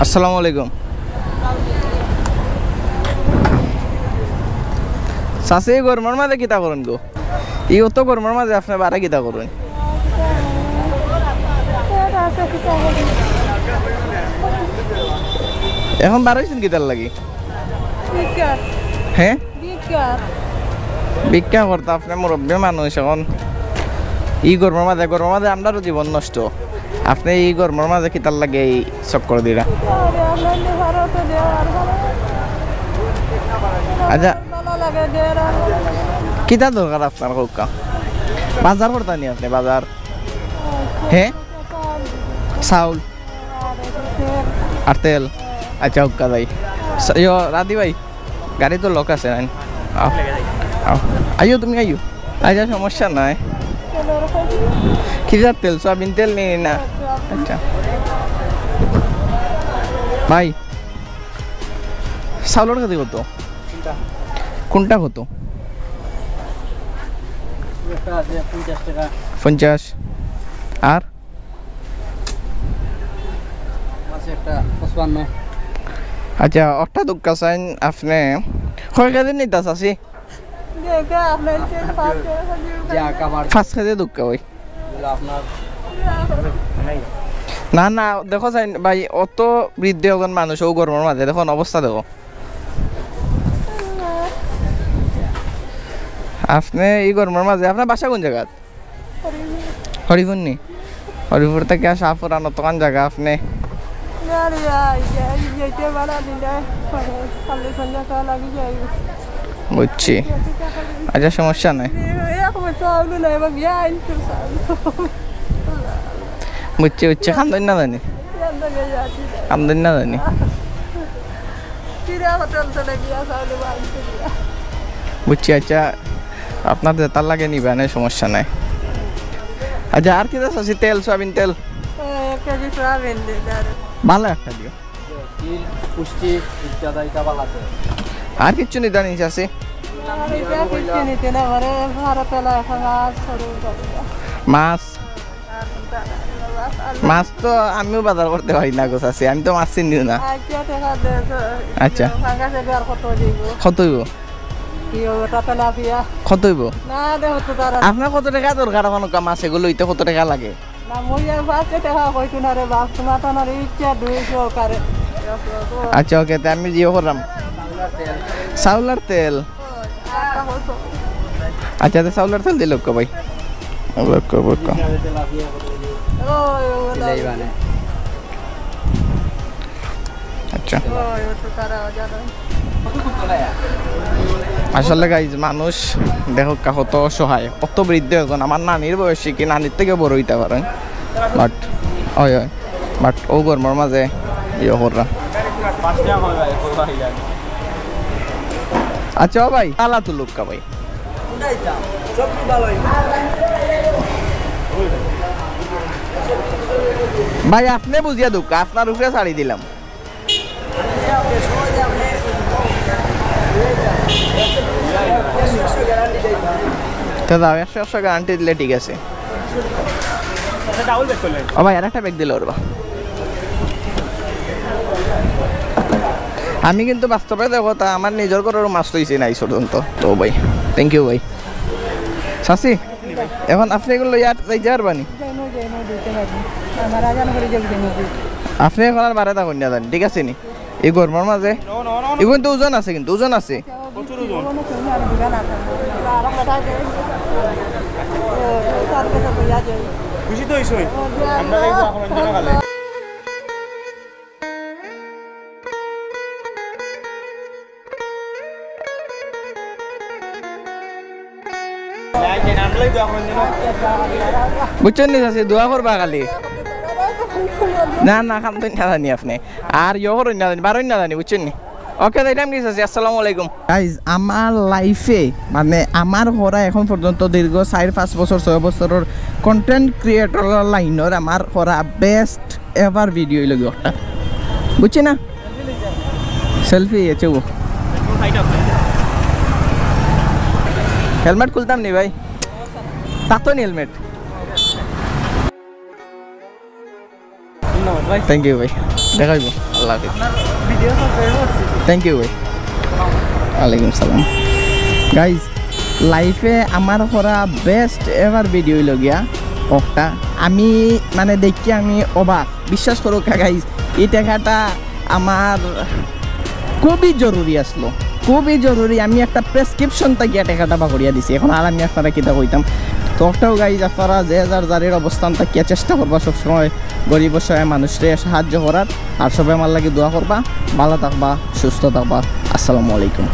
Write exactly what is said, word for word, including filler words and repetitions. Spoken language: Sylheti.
আসসালামু আলাইকুম। চাচি, ই গরমর মাঝে কিতা করইন গো? ই অত গরমর মাঝে আপনে বারে কিতা করইন? এখন বার অইছইন কিতার লাগি? ভিক্ষা। হে? ভিক্ষা। ভিক্ষা করতা আপনে মুরব্বি মানুষ, এখন ই গরমর মাঝে, গরমর মাঝে আমরারও জীবন নষ্ট। আপনে ই গরমর মাঝে কিতার লাগি ই চক্কর দিরা? আরে, আমরা এমনি ভাড়া তো দেওয়া আর ভাড়া। আচ্ছা। ভালো লাগে, দেওয়ার আর ভালো লাগে। কিতা দরকার আপনার কউক্কা? বাজার করতা নি আপনে, বাজার? হে? চাউল। আর তেল। আচ্ছা, অউক্কা যাই। স-, ইয়ো, রাধি ভাই, গাড়ি তো লক আছে, নাইন? আও, আও। আইও, তুমি আইও। আচ্ছা, সমস্যা নাই। কিতার তেল? সয়াবিন তেল নি না? আচ্ছা। ভাই, চাউলর কেজি কত? কোনটা? কোনটা কত? একটা আছে পঞ্চাশ টাকা। পঞ্চাশ। আর? আছে একটা পঁচপান্ন। আচ্ছা, অটা দুক্কা চাইন আপনে। কয় কেজি নিতা চাচি? দেখে আপনার যে পাঁচ কেজি। যা, কাবার। পাঁচ কেজি দুক্কা ওই। আপনার না, না, দেখো চাইন ভাই, অত বৃদ্ধ একজন মানুষ, অউ গরমর মাঝে দেখো অবস্থা দেখো। আপনে ই গরমর মাঝে, আপনার বাসা কোন জাগাত? হরিপুর নি? হরিপুর থাকি আসা পুরান অতখান জাগা আপনে? না রে ভাই, এই যেতে ভাড়া দিলে পরে চল্লিশ পঞ্চাশ টাকা লাগি যায়। বুঝছি। আচ্ছা, সমস্যা নাই। এক বছর আলু নাই, এবার গিয়া আনতে চাই। বুঝছি, বুঝছি, কান্দইন না জানি। কান্দইন না জানি। কিরা হোটেল চলে গিয়া চাউল আনতে গিয়া। বুঝছি, আচ্ছা, আপনার যেটা লাগে নিবা, নে সমস্যা নাই। আচ্ছা, আর কিতা চাচি? তেল, সয়াবিন তেল। এ, এক কেজি সয়াবিন দিন আর। ভালা একটা দিও। তিল, পুষ্টি, ইত্যাদি, এটা ভালা আছে। আর কিচ্ছু নিতা নি চাচি? আর এটা কিচ্ছু নিতে না, ঘরে ভারত তেলা এখন মাছ, সরু মাছ। মাছ? মাছ তো আমিও বাজার করতে পারি না গো চাচি, আমি তো মাছ চিনিও না। আচ্ছা, দেখা দে তো। আচ্ছা। ফাঙ্গাসে আর কত দিব? কত অইবো? কি অইবো, ওটা তেলাপিয়া? কত অইবো? না, দেখো তো তারা। আপনার কত টাকা দরকার এখন মাছ এগুলো লইতে, কত টাকা লাগে? না, মই আর পাঁচশো টাকা কইতো না রে বাপ, তোমার তো না রে ইচ্ছা দুইশো করে। আচ্ছা, ওকে, তে আমি জিও করলাম। চাউলর তেল। আচ্ছা, তো চাউলর তেল দিল কো ভাই? লক্ষ, লক্ষ। আচ্ছা। আসলে গাইজ, মানুষ দেখো কা-, কত অসহায়, কত বৃদ্ধ একজন, আমার নানির বয়সী কি নানির থেকে বড় অইতা পারে, but ওই, ওই, but ও গরমর মাঝে ইয়ে কররা। আচ্ছা, ও ভাই, আলা তো লোক কা ভাই। ভাই, আপনে বুঝিয়া দুক্কা, আপনার উপরে ছাড়ি দিলাম। তো দাও, একশো, একশো গ্যারান্টি দিলে ঠিক আছে। ও ভাই, আর একটা ব্যাগ দিলে ওর বা। আমি কিন্তু বাস্তবে দেখো, তা আমার নিজর ঘরর মাছ তো ইসে নাই পর্যন্ত। তো ভাই, thank you ভাই। চাচি, এখন আপনে এগুলো ইয়ার যাই যার বানি? যাই না, যাই না, দিতে পারি। আমার আজান করে জলদি নিবি। আপনে এখন আর বারে থাকইন না জানি, ঠিক আছে নি? এই গরমর মাঝে। এগুলো তো ওজন আছে, কিন্তু ওজন আছে। প্রচুর ওজন। খুশি তো হইছই। আমরা এই এখন জন্য গেলে। বুঝছইন নি চাচি, দোয়া করবা খালি। না, না, খাম তো না জানি আপনে। আর ইয়ে করইন না জানি, বারইন না জানি, বুঝছইন নি? ওকে, যাইলাম কি চাচি, আসসালামু আলাইকুম। গাইজ, আমার লাইফে, মানে, আমার করা এখন পর্যন্ত দীর্ঘ চাইর পাঁচ বছর, ছয় বছরর content creator লাইনর আমার করা best ever video অইলো গি একটা। বুঝছি না? Selfie আছে ও। Helmet খুলতাম নি ভাই, থাকতো নি helmet। থ্যাংক ইউ ভাই, দেখা অইবো, আল্লাহ হাফিজ। থ্যাংক ইউ ভাই, ওয়ালাইকুম সালাম। গাইজ, লাইফে আমার করা বেস্ট এভার ভিডিও অইলো গিয়া একটা। আমি মানে দেখি আমি অবাক, বিশ্বাস করো গাইজ, এই টেকাটা আমার খুবই জরুরি আসলো, খুবই জরুরি। আমি একটা প্রেসক্রিপশন থাকিয়া টেকাটা বার করিয়া দিছি। এখন আর আমি আপনারা কিতা কইতাম। তো ওটাও গাইজ, আপনারা যে যার যারের অবস্থান থাকিয়া চেষ্টা করবা সবসময় গরিব অসহায় মানুষরে সাহায্য করার। আর সবাই আমার লাগি দোয়া করবা, ভালো থাকবা, সুস্থ থাকবা। আসসালামু আলাইকুম।